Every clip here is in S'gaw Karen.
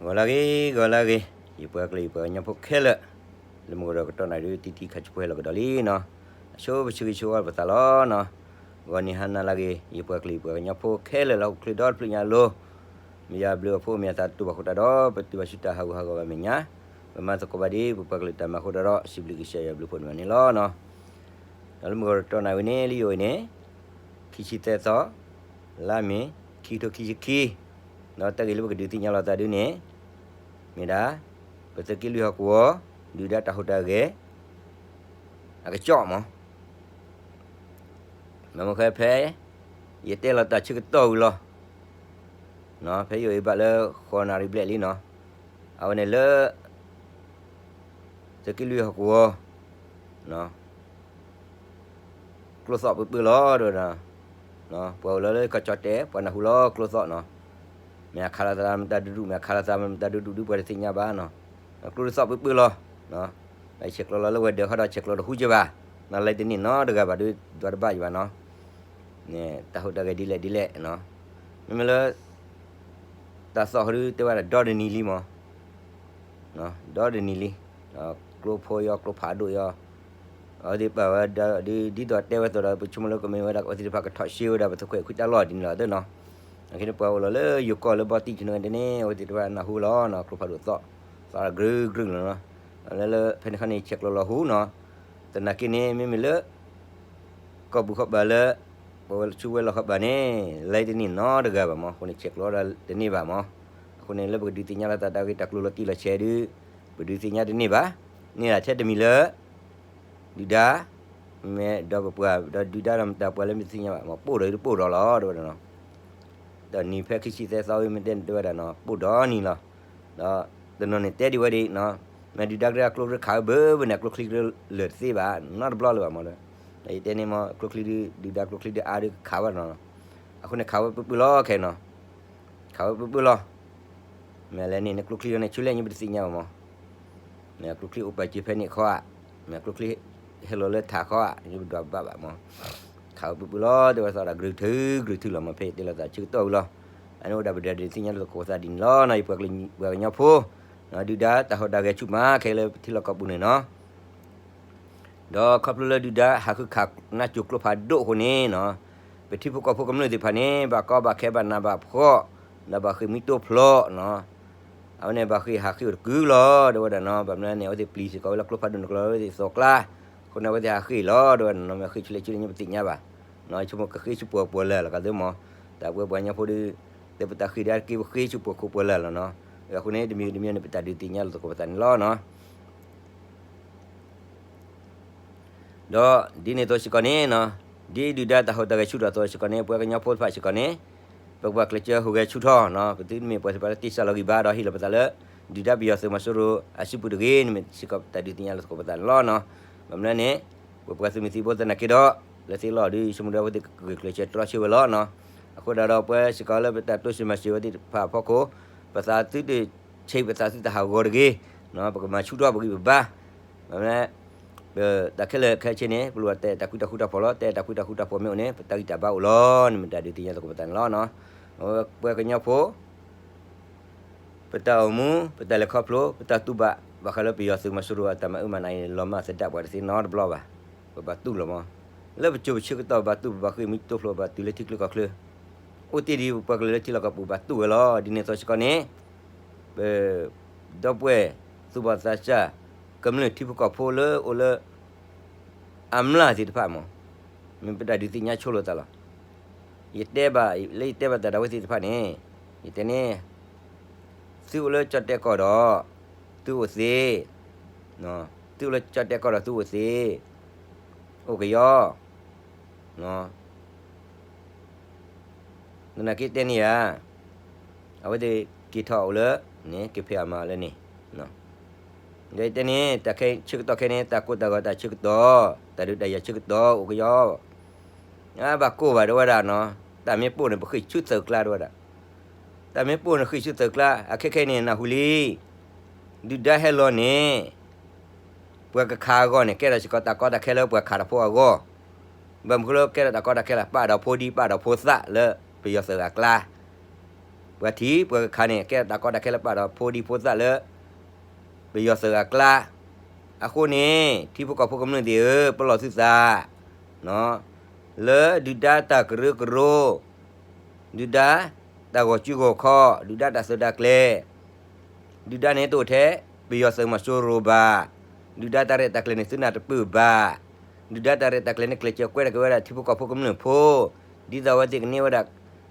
ဂီၤလၢအဂ့ၤ, ဂီၤလၢအဂ့ၤ, ယပှၤကလုာ်ယပှၤကညီဖိခဲလၢာ်, လၢမုၢ်ကီၢ်ဒီးကတီၢ်နၣ်ရံၣ် တံတံခါဆူဖိဟဲလီၤကဒီးလံနီၤ, အဆိပဆၢဂ့ၤဆၢဝါပသးလီၤနီၤ, ဂီၤနံၤဟါနၤလၢအဂ့ၤ, ယပှၤကလုာ်ယပှၤကညီဖိခဲလၢာ်လၢဟီၣ်ခိၣ်ချၢဒီတဖျၢၣ်ညါအလိၤ, မ့ၢ်ယွၤဘျုးအဖှိၣ် မ့ၢ်ယွၤသးတူၢ်ဘၣ်ဃိတၢ်ဒီး ပတုၤဘၣ်ဆူတၢ်ဟးဂူာ်ဟးဂီၤဘၣ်မဲာ်ညါ, ပမၤသကိးဘၣ်ဒ်ပပှၤကလုာ်တၢ်မၤအဃိတၢ်ဒီး စံးဘျုးကစၢ်ယွၤဘျုးဖှိၣ်န့ၢ်ဘၣ်န့ၣ်လီၤနီၤ. ဒီးလၢမုၢ်ကီၢ်ဒီးကတီၢ်နၣ်ရံၣ်ဝဲန့ၣ် လၢယအိၣ်အံၤန့ၣ် ခံဆံသၢသီ, လါမ့ၤ ခံကထိခံဆံခံ, ဒီးတၢ်ဂ့ၢ်လၢပကဒုးသ့ၣ်ညါလိာ်သးဒ်န့ၣ်, မ့ၢ်ဒၣ် ပသုးက့လွံၢ်ဟီၣ်ကဝီၤ ဒုၣ်ဒါတၢ်ဟူးတၢ်ဂဲၤ အကစီၣ်မး, မ့ၢ်မ့ၢ်ဃဲဖဲ ယတဲလီၤတၢ်ဆၢကတီၢ်ဝံၤလီၤ, ဖဲယအိၣ်အံၤဘၣ်လၢဃိးနၣ်ရံၣ်ဘျဲၣ်လံနီၤ, အဝဲန့ၣ်လၢ သုးက့လွံၢ်ဟီၣ်ကဝီၤ ကျိသီၣ်ပၢပၢလီၤ တဲဝဲဒၣ်, ပှၤအိၣ်လီၤလၢကီၢ်ကၠီၣ်တဲာ် ပှၤနၢ်ဟူလီၤကျိသီၣ်နီၤ, မ့ၢ်အခးလိာ်သးမတၤဒူဒူၣ် မ့ၢ်အခးလိာ်သးမတၤဒူဒူၣ်ဒုးပှၤတသ့ၣ်ညါဘၣ်နီၤ, ကျိသီၣ်ပၢပၢလီၤ, ဆဲးကျိးလီၤလၢဝဲၤဒၢးခီဒီး ဆဲးကျိးတဟူကၠ့ဘၣ်, နလဲၤတန့ၢ်နီတဂၤဘၣ်ဒီး ဒွးတဘၣ်ယဘၣ်နီၤ, န့ၣ် တၢ်ဟူးတၢ်ဂဲၤဒ်လဲၣ်ဒ်လဲၣ်, မ့မ့ၢ်လၢ တၢ်သီၣ်ဃီဒုးတဲဝဲဒၣ်ဒီတနံၤလံမး ဒီတနံၤလံ, ကျိဖိယီၤကျိဖးဒိၣ်ယီၤ, အဝဲသ့ၣ်ပာ်ဝဲဒၣ်ဒ်သိးတဲဝဲသိးဒီး ပဆိကမိၣ်လၢကမ့ၢ်ဝဲဒၣ် အဝဲသ့ၣ်တဖၣ်ကထီၣ်ရှဲဝဲဒၣ် ပသုးခွဲးခွံတၢ်လီၢ်ဒ်န့ၣ်လီၤသနီၤ, အခဲန့ၣ်ပှၤအိၣ်လီၤလၢယိၤကီၢ်လၢဘီတံၢ်ခီန့ၣ်န့ၣ် အဝဲသ့ၣ်တဖၣ်နၢ်ဟူလီၤနီၤ ကျိဖးဒိၣ်သီၣ်, သီၣ်ဂရုဂရုလီၤနီၤ, လၢလၢဖဲန့ၣ်ခီန့ၣ် ဆဲးကျိးလီၤဟူနီၤ, သနာ်က့န့ၣ် မ့မ့ၢ်လၢ ကီၢ်ပူၤဃီဘၣ်လၢ ပဝဲဆူဝဲလီၢ်ဃီဘၣ်န့ၣ် လဲၤတန့ၢ်နီတဂၤဘၣ်မး အဃိန့ၣ် ဆဲးကျိးဒီးတန့ၢ်ဘၣ်မး, အဃိန့ၣ် လၢပကဒုးသ့ၣ်ညါလီၤသးတၢ်ဂ့ၢ်တၢ်ကျိၤလီၤတံၢ်လီၤဆဲးဒုး ပဒုးသ့ၣ်ညါတန့ၢ်ဘၣ်, န့ၣ်လၢထဲတမံၤလၢ ဒုၣ်ဒါ မ့ၢ်ဒီးပပှၤဒီးဒုၣ်ဒါဒီးမတၤပှၤလၢမ့ၢ်တသ့ၣ်ညါဘၣ်မး ပိၢ်ဒီးတပိၢ်ဒီးလီၤ တဲဝဲဒၣ်နီၤ, ဒီးနံၤဖဲခံဆံသၢသီဝံၤမ့ၢ်တဲန့ၣ်တဲဝဲဒၣ်နီၤ ပိၢ်ဒီးနံၤလီၤ, ဒီးတနီၤန့ၣ်တဲဒ်ဝဲဒၣ်နီၤ, မ့ၢ်ဒုၣ်ဒါကရၢအကျိကရၢခးဝဲဘၣ်ဘၣ်န့ၣ် အကျိချံကရၢလၢာ်တသ့ဘၣ် နီတဘျီလၢၤဘၣ်မးဒီး, ယတဲန့ၣ်မး ကျိချံဒုး ဒုၣ်ဒါကျိချံဒုးအါဒုးခးဝဲနီၤ, အဃိန့ၣ်ခးဝဲပၢပၢလီၤခဲနီၤ, ခးဝဲပၢပၢလီၤ မ့ၢ်လဲၣ်န့ၣ် နကျိချံလီၤန့ၣ် ဆူလဲၣ်ညါပတသ့ၣ်ညါဘၣ်မး, မ့ၢ်အကျိချံအိၣ်ပာ်စၢၤဖဲန့ၣ်ခီဧါ, မ့ၢ်အကျိချံဟဲလီၤလၢထးခီဧါ ယပဒွးဘၣ်ဘၣ်မး, ခးဝဲပၢပၢလီၤ တဲဝဲသီၣ်ဒီး ကရုၢ်ထု ကရုၢ်ထုလီၤမး ဖဲယတဲလီၤသးဆၢကတီၢ်ဝံၤလီၤ, အန့ၣ်အိၣ်ဒၣ်ပဒုးသ့ၣ်ညါလၢသကိးသးဒ်န့ၣ်လီၤနီၤ ယပှၤကညီဖိ, ဒုၣ်ဒါတၢ်ဟူးတၢ်ဂဲၤဆူၣ်မး ခဲလၢပထံလီၢ်ကီၢ်ပူၤန့ၣ်နီၤ ဒီးခီဖျိလၢဒုၣ်ဒါဟးဃုခးနၢ်ကၠိၤကျိဖးဒိၣ်အဃိန့ၣ်နီၤ, ပထံဖိကီၢ်ဖိကမျၢၢ်သ့ၣ်တဖၣ်န့ၣ် ဘၣ်ကီဘၣ်ခဲဘၣ်နးဘၣ်ဖှီၣ်, ဒီးဘၣ်ဃ့ၢ်မှံတိဖျိနီၤ, အဝဲန့ၣ်ဘၣ်ဃ့ၢ်ဟးဃ့ၢ်အိၣ်တကုာ်လီၤ တဲဝဲဒၣ်နီၤ, ဘၣ်မနုၤန့ၣ် အဝဲသ့ၣ်ပျံၤစ့ၢ်ကီးဝဲလၢကျိဖးဒိၣ်န့ၣ်ကျိၤဝဲသ့ၣ်သိးကျါ, အဃိန့ၣ် အဝဲသ့ၣ်ဟးဃ့ၢ်လီၤ တဲဝဲဒၣ်နီၤ, မ့ၢ်ဃ့ၢ်ဆူလဲၣ်ဆူလဲၣ်ညါပသ့ၣ်ညါဘၣ်, ဆိကမိၣ်ကဃ့ၢ်ဆူပှၤပှၤလၢ်လီၤ ကသ့မး, တၢ်ပှဲၤပှၤကညီဖိဒီး တဲပတၢ်ဃ့ၢ်ဒၣ်တက့ၢ် ပဃ့ၢ်ဆူပှၤခိၣ်ပှၤလၢ်လီၤနီၤ, အဃိန့ၣ် တမံၤတမံၤန့ၣ် ပတၢ်ဒုးသ့ၣ်ညါလီၤသကိးပသးန့ၣ်လီၤနီၤ ဒီးဒ်န့ၣ်အသိးစ့ၢ်ကီးန့ၣ်နီၤ, ဒ်ဒုၣ်ဒါတၢ်ဟူးတၢ်ဂဲၤဆူၣ်ထီၣ်အသိးစ့ၢ်ကီးန့ၣ် ပှၤကညီဖိတဖၣ်စ့ၢ်ကီးန့ၣ်, ပကဘၣ်ကျဲးစၢးဟူးဂဲၤဆူၣ်ထီၣ်နီၤ, ပသုတမ့ၢ်ပှၤသ့ၣ်တဖၣ်လၢတ့စၢ်လီၤဂံၢ်ဘါဒီးဟ့ၣ်လီၤပသးလၢ ဒုၣ်ဒါပယီၤသုးမီၤစိရိၤအစုပူၤတဂ့ၤန့ၣ် မ့ၢ်စ့ၢ်ကီးပတၢ်ဒုးသ့ၣ်ညါလီၤသကိးပသးန့ၣ်လီၤနီၤ, ဘၣ်မနုၤန့ၣ် ပပှၤသုးမုၢ်သံၣ်ဘိသနာ်က့ဒီး လၢသ့ၣ်လီၢ်ဒုး ယဆိကမိၣ်ဒီးအဝဲသ့ၣ်ကဂဲၤကျဲးစၢးတြီဆၢဝဲလီၤနီၤ, အဃိဒၣ်ဒီးပှၤစ့ၢ်ကီးလၢပတၢ်တိစၢၤမၤစၢၤဝဲသ့ၣ်တဖၣ်အဖီခိၣ်, ပသးသုတဆံး ပသးသုတဟးဂီၤတဂ့ၤ, ပကမၤဆူၣ်ထီၣ်ပဂံၢ်ပဘါ, ဘၣ်မနုၤ ပတၢ်ခဲလၢာ်ခဲဆ့န့ၣ် ပလိၣ်ဘၣ်တဲတၢ်ကွံတၢ်ဃူတၢ်ဖိးလီၤ, တဲတၢ်ကွံတၢ်ဃူတၢ်ဖိးမ့ၢ်အိၣ်န့ၣ် ပတၢ်ဂံၢ်တၢ်ဘါအိၣ်လီၤ, န့ၣ်မ့ၢ်တၢ်ဒုးသ့ၣ်ညါသကိးပသးန့ၣ်လီၤနီၤ, ပဝဲကညီဖိ ပတၢ်အိၣ်မူ ပတၢ်လဲၤခီဖျိ ပတၢ်တူၢ်ဘၣ် ဘၣ်ဃးလၢပယီၤသုးမီၤစိရိၤအတၢ်မၤအၢမၤနးအံၤ လီၤမၢ်သဒၣ်ပှၤတသ့နီတဘျီဘၣ်, ပဘၣ်တူၢ်လီၤမး, လၢပစိၤပဆၢကတီၢ်ဘၣ်တူၢ် ပဘၣ်ဃ့ၢ်မှံတိဖျိ ဘၣ်တုၤလၢထံချၢကီၢ်ချၢ, အိၣ်တ့ၢ်ဒံးပပှၤကလုာ်လၢထံလီၢ်ကီၢ်ပူၤဘၣ်တူၢ်ဝဲလီၤ, ဒ်န့ၣ်အသိးစ့ၢ်ကီးန့ၣ် ပ ဒီပုၢ်ဝဲၢ် သူၣ်ဘီၣ်သးစၢ် ကမျၢၢ်ထံဖိကီၢ်ဖိလၢအိၣ်လၢ အမျၢ်သ့ၣ်တဖၣ်မး, မ့ၢ်ပတၢ်ဒုးသ့ၣ်ညါဆိလိာ်သးလီၤ. ယတဲဘၣ် လၢယတဲဘၣ်တၢ်ဒီးအဝဲသ့ၣ်တဖၣ်န့ၣ်, ယတဲန့ၣ်, သုအိၣ်လၢကၠီၣ်တဲၣ်ကီၢ်ဒီး သုအိၣ်သ့, သုအိၣ်လၢကၠီၣ်တဲၣ်ကီၢ်ဒီးသုအိၣ်သ့, အိၣ်ကယီ သနာ်က့တဲန့ၢ်ယၤ, အဝဲသ့ၣ်က့ၤထီၣ်အိၣ်လၢ န့ၣ် က့ၤဖံးအီၣ်မၤအီၣ်လၢန့ၣ်, ဒီးယတဲန့ၣ် တၢ်ဆၢကတီၢ်ခဲအံၤန့ၣ် တၢ်ကိၢ်တၢ်ဂီၤတၢ်ဆၢကတီၢ်, တၢ်ဒုးတၢ်ယၤဆၢကတီၢ်အိၣ်ကယီ, ဘၣ်ကိၢ်ဘၣ်တဲဝဲဒၣ်နီၤ, တၢ်မ့ၢ်ပိၢ်န့ၣ် ပဃ့ၢ်ဆူၣ်သုးကျါတဲဝဲဒၣ်, တၢ်မ့ၢ်ပိၢ်န့ၣ်ဃ့ၢ်ဆူၣ်သုးကျါ, အခဲခဲအံၤန့ၣ် နၢ်ဟူလံ, ဒုၣ်ဒါဟဲလီၤန့ၣ် ပှၤကခးအဂီၢ်န့ၣ် ကဲထီၣ်စ့ၢ်ကီးတၢ်ကီတၢ်ခဲလၢပှၤခးတၢ်ဖိအဂီၢ်, ဘၣ်မနုၤဃိလၢကဲထီၣ်တၢ်ကီတၢ်ခဲလဲၣ်, ပာ်ဒီးဖိဒံ ပာ်ဒီးဖိသၣ်လၢပယီၤသုးအကျါ, ပှၤထံၣ်ပှၤကခးန့ၣ် ကဲထီၣ်တၢ်ကီတၢ်ခဲလၢပာ်ဒီးဖိဒံဖိသၣ်လၢ ပယီၤသုးအကျါ, အဃိန့ၣ် ထံဖိကီၢ်ဖိကမျၢၢ်သ့ၣ်ဧၢ ပလီၢ်သုသး လၢဒုၣ်ဒါတၢ်ကရၢကရိ, ဒုၣ်ဒါတၢ်ဂီၤစုဂီၤခီ, ဒုၣ်ဒါတၢ်သုးတၢ်ကျဲၤ, ဒုၣ်ဒါန့ၣ်တအိၣ်ထဲ ပယီၤသုးမီၤစိရိၤဘၣ်, ဒုၣ်ဒါတၢ်ရဲၣ်တၢ်ကျဲၤန့ၣ်သုနၢ်တပၢၢ်ဘၣ်, ဒုၣ်ဒါတၢ်ရဲၣ်တၢ်ကျဲၤန့ၣ် ကျဲးစၢးကွဲတၢ်က့ၤဝဲဒၣ်ထံဖိကီၢ်ဖိကမျၢၢ်ဖိ, ဒ်သိးအဝဲသ့ၣ်ကန့ၢ်ဝဲဒၣ်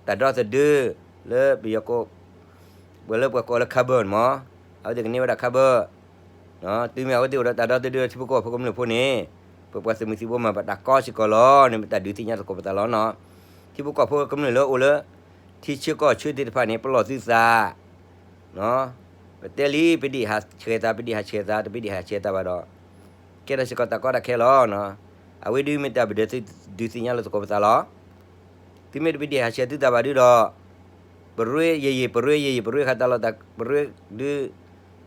တၢ်ဒီသဒၢ လၢပယီၤကိး ပှၤလၢပှၤကိးလၢ carbon မး, အဝဲသ့ၣ်ကန့ၢ်ဝဲဒၣ် carbon, တုၤမ့ၢ်အဝဲသ့ၣ်အိၣ်ဒီးတၢ်ဒီသဒၢလၢထံဖိကီၢ်ဖိကမျၢၢ်ဖိန့ၣ်, ပပှၤသုးမုၢ်သံၣ်ဘိမၤဘၣ်တၢ်ကီစ့ၢ်ကီးလီၤန့ၣ် ပတၢ်ဒုးသ့ၣ်ညါသကိးပသးလီၤနီၤ. ထံဖိကီၢ်ဖိကမျၢၢ်လၢအိၣ်လၢ ထံဆၢကီၢ်ဆၢသ့ၣ်တဖၣ်န့ၣ် ပလီၢ်သုသး ပတဲလံ ပဒ့ၣ်ဟးဆှဲးသး ပဒ့ၣ်ဟးဆှဲးသး တပဒ့ၣ်ဟးဆှဲးသးဘၣ်ဒီး ကဲထီၣ်စ့ၢ်ကီးတၢ်ကီတၢ်ခဲလီၤ. အဝဲဒုးမ့ၢ်တၢ်ပဒုးသ့ၣ်ညါလၢသကိးပသးလီၤ. သုမ့ၢ်တပဒ့ၣ်ဟးဆှဲးသုသးဘၣ်ဒုဒီး ပရ့ယံာ်ယံာ် ပရ့ယံာ်ယံာ် ပရ့ဃာ်တၢ်လီၢ်တၢ် ပရ့ဒုး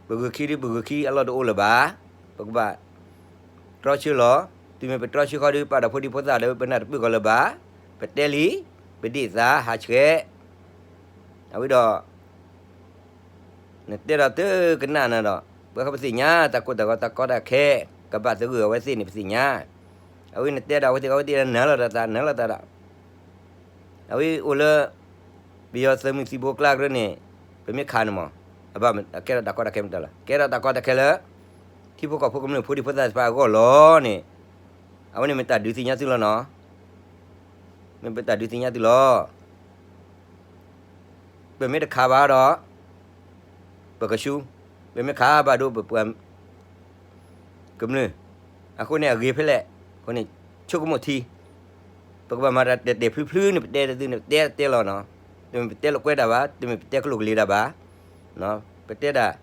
ပဂုာ်ခံဒုး ပဂုာ်ခံအလီၢ်တအိၣ်လၢၤဘၣ်. ပကဘၣ်တြီဆၢလီၤ. တုၤမ့ၢ်ပတြီဆၢဃီဒုး ပာ်ဒီးဖိဒံဖိသၣ်ဒီး ပနၢ်တပၢၢ်ကီးလၢၤဘၣ်. ပတဲလံ ပဒ့ၣ်သးဟးဆှဲး အဝဲဒီး နတဲဒီးတကနၣ်နၤဒီး ပှၤဃီပသ့ၣ်ညါ တၢ်ကိၢ်တၢ်ဂီၤတၢ်ကီတၢ်ခဲ ကဘၣ်သဂၢၢ်အဝဲသ့ၣ်န့ၣ် ပသ့ၣ်ညါ. အဝဲနတဲဒီးအဝဲသ့ၣ် အဝဲသ့ၣ်နၢ်လီၤတၢ်သး နၢ်လီၤတၢ်ဒီး အဝဲအိၣ်လၢ ပယီၤသုးမုၢ်သံၣ်ဘိကျါကရၢန့ၣ် ပမ့ၢ်ခးန့ၣ်မး အဘၣ်ကဲထီၣ်တၢ်ကီတၢ်ခဲမတၤလဲၣ် ကဲထီၣ်တၢ်ကီတၢ်ခဲလၢ ထံဖိကီၢ်ဖိကမျၢၢ်ဖိဒံဖိသၣ်တဖၣ်အဂီၢ်လီၤန့ၣ် အဝဲန့ၣ်မ့ၢ်တၢ်ဒုးသ့ၣ်ညါသုလီၤနီၤ. မ့ၢ်ပတၢ်ဒုးသ့ၣ်ညါသုလီၤ. ပမ့ၢ်တခးဘၣ်ဒီး ပကဆူ, ပမ့ၢ်ခးဘၣ်ဒီးပပှၤ ကမျၢၢ်, အဃိန့ၣ်အဂ့ၤဖဲလဲၣ်, အဃိန့ၣ် ဆိကမိၣ်ထံ, ပကဘၣ်မၤတၢ်တဲာ်တဲာ်ဖျုဖျုန့ၣ် ပတဲသုန့ၣ် ပတဲတဲလီၤနီၤ, တမ့ၢ်ပတဲလိာ်ကွဲတၢ်ဘၣ်, တမ့ၢ်ပတဲကလိာ်ကလံၤတၢ်ဘၣ်, ပတဲဒၣ်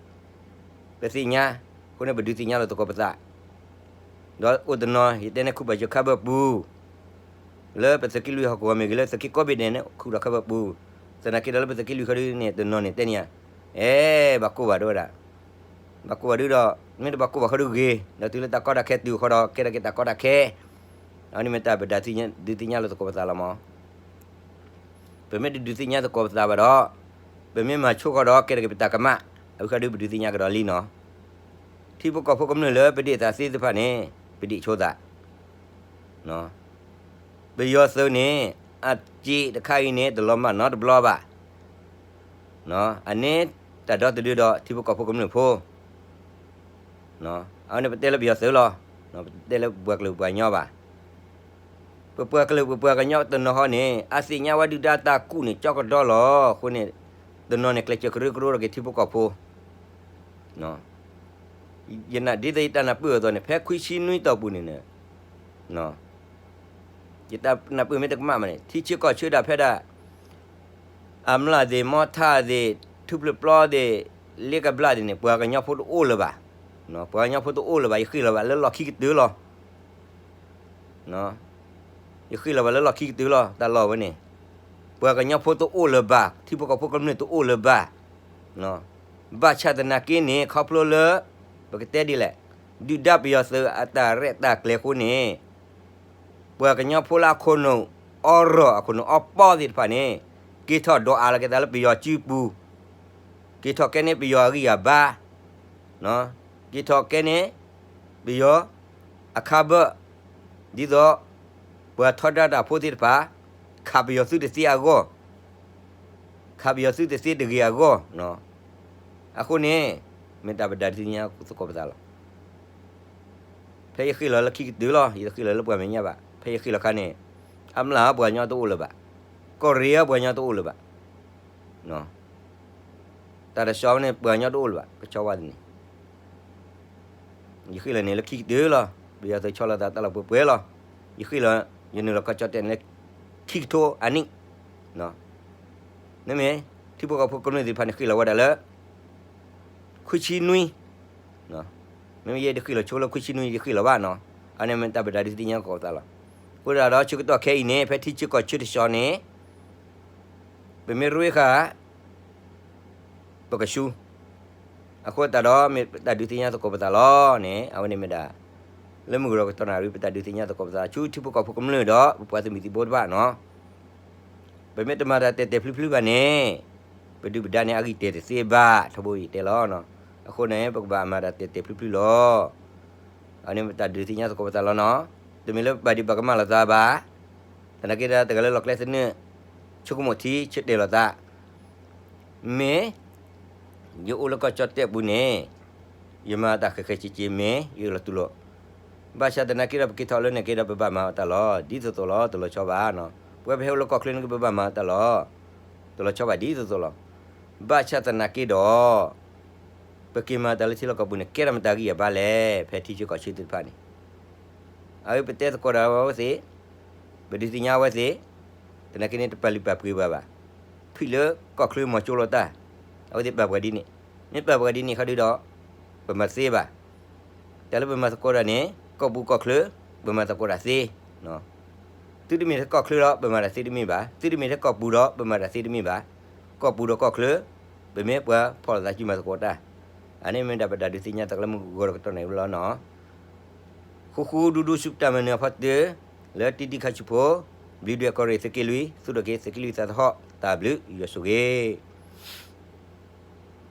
ပသ့ၣ်ညါ, အဃိန့ၣ် ပဒုးသ့ၣ်ညါလီၤသကိးပသး ဒီးအိၣ်တနီၤ ယတဲန့ၣ် ခူၣ်ဘၣ်ယိၤခါဘၢပူၤ, လၢပသုးက့လွံၢ်ဟီၣ်ကဝီၤမ့ၢ်ဂ့ၤ လၢသုးက့ကိးဘ့ၣ်ဒဲးန့ၣ် ခူၣ်ဒီးခါဘၢပူၤ, သနာ်က့ဒီးလၢပသုးက့လွံၢ်ဃီဒုန့ၣ် တနီၤန့ၣ်တဲန့ၣ်ဧါ, အဲ ဘၣ်ကိၢ်ဘၣ်ဒိဝဲဒၣ်, ဘၣ်ကိၢ်ဘၣ်ဒိဒီး မ့ၢ်တဘၣ်ကိၢ်ဘၣ်ဃီဒုဂ့ၤ, ဒီးတုၤလၢတၢ်ကီတၢ်ခဲတုၤဃီဒီး ကဲထီၣ်က့ၤတၢ်ကီတၢ်ခဲ, အန့ၣ်မ့ၢ်တၢ်ပဒုးသ့ၣ်ညါလီၤသကိးပသးလီၤမး. ပမ့ၢ်တဒုးသ့ၣ်ညါသကိးပသးဘၣ်ဒီး ပမ့ၢ်မၤဆိဃီဒီး ကဲထီၣ်က့ၤပတၢ်ကမၣ်, အဝဲဃီဒုပဒုးသ့ၣ်ညါကဒီးလံနီၤ. ထံဖိကီၢ်ဖိကမျၢၢ်လၢပဒ့ၣ်သးသ့ၣ်တဖၣ်န့ၣ် ပဒ့ၣ်ဆိသး, ပယီၤသုးန့ၣ် အစ့တခါအံၤန့ၣ် တလီၤမၢ်နီတဘျီဘၣ်, အန့ၣ်တၢ်ဒီသဒၢဒီးထံဖိကီၢ်ဖိကမျၢၢ်ဖိ, အဝဲန့ၣ်ပတဲလၢပယီၤသုးလီၤ, ပတဲလၢပပှၤကလုာ်ပှၤကညီဘၣ်. ပပှၤကလုာ်ပပှၤကညီတနီၤဃီန့ၣ် အသ့ၣ်ညါဝဲဒုၣ်ဒါတၢ်ကူၣ်န့ၣ် ကၠီကဒီလီၤ, အဃိန့ၣ် တနီၤန့ၣ် ကျဲးစၢးကရၢကရိထီၣ်က့ၤထံဖိကီၢ်ဖိ ယနၢ်ဒ်သိးယတၢ်နၢ်ပၢၢ်အသိးန့ၣ် ဖဲခွံဆံနွံတီၢ်ပူၤန့ၣ် ယတၢ်နၢ်ပၢၢ်မ့ၢ်တကမၣ်မးန့ၣ် ထံဆၢကီၢ်ဆၢဒၣ်ဖဲဒၣ် အမျၢ်သ့ၣ် မီထၣ်သ့ၣ် ထူဖျၢၣ်ပျီသ့ၣ် လ့ကဘျၣ်သ့ၣ်န့ၣ် ပှၤကညီဖိတအိၣ်လၢၤဘၣ်, ပှၤကညီဖိတအိၣ်လၢၤဘၣ် ယဃ့ၢ်လီၤဘၣ်လၢလီၢ်ခံကတၢၢ်လီၤ. ယဃ့ၢ်လီၤဘၣ်လၢလီၢ်ခံကတၢၢ်လီၤ တၢ်လီၢ်ဝဲန့ၣ်, ပှၤကညီဖိတအိၣ်လၢၤဘၣ် ထံဖိကီၢ်ဖိကမျၢၢ်တအိၣ်လၢၤဘၣ်, ဘၣ်ဆၣ်သနာ်က့န့ၣ် ခီဖျိလၢ ပကတဲဒ်လဲၣ်, ဒုၣ်ဒါပယီၤသုးအတၢ်ရဲၣ်တၢ်ကျဲၤအဃိန့ၣ် ပှၤကညီဖိလၢအခိၣ်နူာ်အီရီၢ် အခိၣ်နူာ်အီပီသ့ၣ်တဖၣ်န့ၣ် က့ၤထီၣ်ဒိးအးလီၤက့ၤသးလၢပယီၤစုပူၤ, က့ၤထီၣ်ကဲန့ၢ်ပယီၤအဂံၢ်အဘါ, က့ၤထီၣ်ကဲန့ၢ် ပယီၤအခါဘၢၣ်, ဒ်သိး ပှၤထီဒါတၢ်ဖိသ့ၣ်တဖၣ် ခးပယီၤသုးတသ့အဂီၢ်, ခးပယီၤသုးတသ့တဂ့ၤအဂီၢ်, အဃိန့ၣ် မ့ၢ်တၢ်ပဒုးသ့ၣ်ညါသကိးပသးလီၤ. ဖဲယဃ့ၢ်လီၤလၢခံကတၢၢ်လီၤ ယတဃ့ၢ်လီၤလၢပှၤမဲာ်ညါဘၣ် ဖဲယဃ့ၢ်လီၤခါန့ၣ် အမျၢ်ပှၤကညီတအိၣ်လၢၤဘၣ်, ကီၢ်ရ့ၣ်ပှၤကညီတအိၣ်လၢၤဘၣ်, တၢ်တဆီန့ၣ် ပှၤကညီတအိၣ်လၢၤဘၣ် ကဆီဝါန့ၣ် ယဃ့ၢ်လီၤန့ၣ်လၢခံကတၢၢ်လီၤ ပယီၤသုးဆီလီၤသးတၢ်လီၢ်ပှဲၤပှဲၤလီၤ, ယဃ့ၢ်လီၤ ယနုာ်လီၤကီၢ်ကၠီၣ်တဲၣ်န့ၣ်လၢ ခံကထိအနံၣ်, မ့မ့ၢ် ထံဖိကီၢ်ဖိကမျၢၢ်သ့ၣ်တဖၣ်န့ၣ်ဃ့ၢ်လီၤဝဲဒၣ်လၢ ခွံဆံနွံ မ့မ့ၢ်ယတဃ့ၢ်လီၤဆိလၢခွံဆံနွံ ယတဃ့ၢ်လီၤဘၣ်နီၤ, အန့ၣ်မ့ၢ်တၢ်ပဒုးသ့ၣ်ညါသကိးပသးလီၤ. အဃိသတးဒီးဆၢကတီၢ်ခဲအံၤန့ၣ် ဖဲထံဆၢကီၢ်ဆၢတဆီန့ၣ် ပမ့ၢ်ရ့ဃာ် ပကဆူ အဃိသတးဒီးမ့ၢ်ပတၢ်ဒုးသ့ၣ်ညါသကိးပသးလီၤန့ၣ် အဝဲန့ၣ်မ့ၢ်ဒၣ် လၢမုၢ်ကရီကတီၢ်နၣ်ရံၣ် ပတၢ်ဒုးသ့ၣ်ညါသကိးပသး ဆူထံဖိကီၢ်ဖိကမျၢၢ်ဒီး ပပှၤသုးမုၢ်သံၣ်ဘိတဖၣ်နီၤ, ပမ့ၢ်တမၤတၢ်တဲာ်တဲာ်ဖျုဖျုဘၣ်န့ၣ် ပဒုၣ်ပဒါန့ၣ် အဂံၢ်တဲာ်တသ့ဘၣ် ထီဘိယတဲလီၤနီၤ. အဃိန့ၣ် ပကဘၣ်မၤတၢ်တဲာ်တဲာ်ဖျုဖျုလီၤ. အန့ၣ်ပတၢ်ဒုးသ့ၣ်ညါသကိးပသးလီၤနီၤ. တမ့ၢ်လၢပဘၣ်ဒံးပှၤကမၣ်လိာ်သးဘၣ်. သနာ်က့ဒီး တဂၤလၢလီၢ်ကျဲသနၢၣ် ဆိကမိၣ်ထံဆၢတဲာ်လိာ်သး မ့ၢ် ယအိၣ်လၢကီၢ်ကၠီၣ်တဲၣ်ပူၤန့ၣ် ယမၤတၢ်ဃဲးဃဲးစ့စ့မ့ၢ် ယလီၤတူၢ်လိာ်. ဘၣ်ဆၣ်သနာ်က့ဒီး ပက့ၤထီၣ်လၢန့ၣ်က့ဒီး ပဘၣ်မၤအီၤတၢ်လီၤ ဒ်သိးသိးလီၤ တလီၤဆီဘၣ်နီၤ. ပဝဲပဟဲအိၣ်လၢကီၢ်ချၢန့ၣ်က့ ပဘၣ်မၤအီၤတၢ်လီၤ တလီၤဆီဘၣ်ဒ်သိးသိးလီၤ. ဘၣ်ဆၣ်သနာ်က့ဒီး ပက့ၤမၤတၢ်လၢထံလီၢ်ကီၢ်ပူၤန့ၣ် ကဲထီၣ်မတၤဂံၢ်အဘါလဲၣ် ဖဲထံဆၢကီၢ်ဆၢသ့ၣ်တဖၣ်န့ၣ် အဝဲပတဲသကိးတၢ်ဝဲသ့ၣ်, ပဒုးသ့ၣ်ညါအဝဲသ့ၣ်, သနာ်က့န့ၣ် တပာ်လုၢ်ပာ်ပှ့ၤဘၣ်ဘၣ်. ဖုၣ်လၢကီၢ်ချၢမီၤကၠိလီၤတၢ်, အဝဲသ့ၣ်ပာ်ပှၤဒ်န့ၣ်, မ့ၢ်ပာ်ပှၤဒ်န့ၣ်ခီဒုဒီး ပမၤသ့ဘၣ်. တၢ်လၢပမၤသကိးတၢ်န့ၣ် ကီၢ်ပူၤကီၢ်ချၢ ပမၤသကိးတၢ်သ့ သုတမ့ၢ်ထဲကီၢ်ချၢဒီး ပမၤတၢ်သ့တမ့ၢ်ဘၣ်, သုတမ့ၢ်ထဲကီၢ်ပူၤဒီး ပမၤတၢ်သ့တမ့ၢ်ဘၣ်. ကီၢ်ပူၤဒီးကီၢ်ချၢ ပမ့ၢ်ပှၤဖီၣ်လိာ်သးစုမၤသကိးတၢ်. အန့ၣ်မ့ၢ်ဒၣ်ပတၢ်ဒုးသ့ၣ်ညါတၢ်ကလၢမုၢ်ဂီၤတကတီၢ်န့ၣ်လီၤနီၤ. ဃူဃူဒူဒူဆူပတၢ်မၤနၢၤအဖီတၢၢ်, လၢတံတံခါဆူဖိ, ဘျုးဒွဲၣ်ကီၢ်ရ့ၣ်သုးက့လွံၢ်, သူၣ်ထီၣ်က့ၤသုးက့လွံၢ်သးသဟီၣ်, တၢ်ဘျုးယွၤဆိၣ်ဂ့ၤ